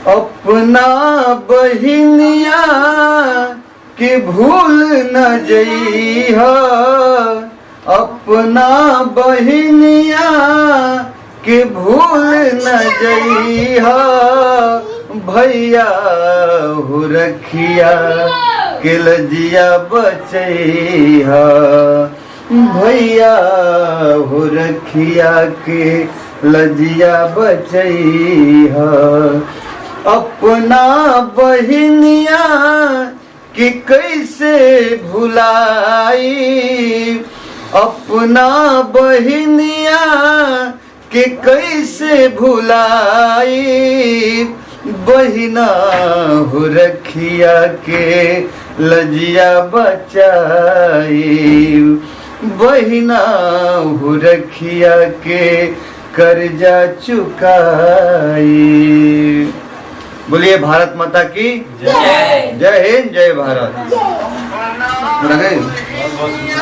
अपना बहिनिया के भूल न जइहा, अपना बहिनिया के भूल न जइहा, भैया हो रखिया के लजिया बचैहा, भैया हो रखिया के लजिया बचैहा। अपना बहिनिया के कैसे भुलाई, अपना बहिनिया के कैसे भुलाई, बहिना हो रखिया के लजिया बचाई, बहिना हो रखिया के कर्जा चुकाई। बोलिए भारत माता की जय। जय हिंद, जय भारत। बहुत बहुत।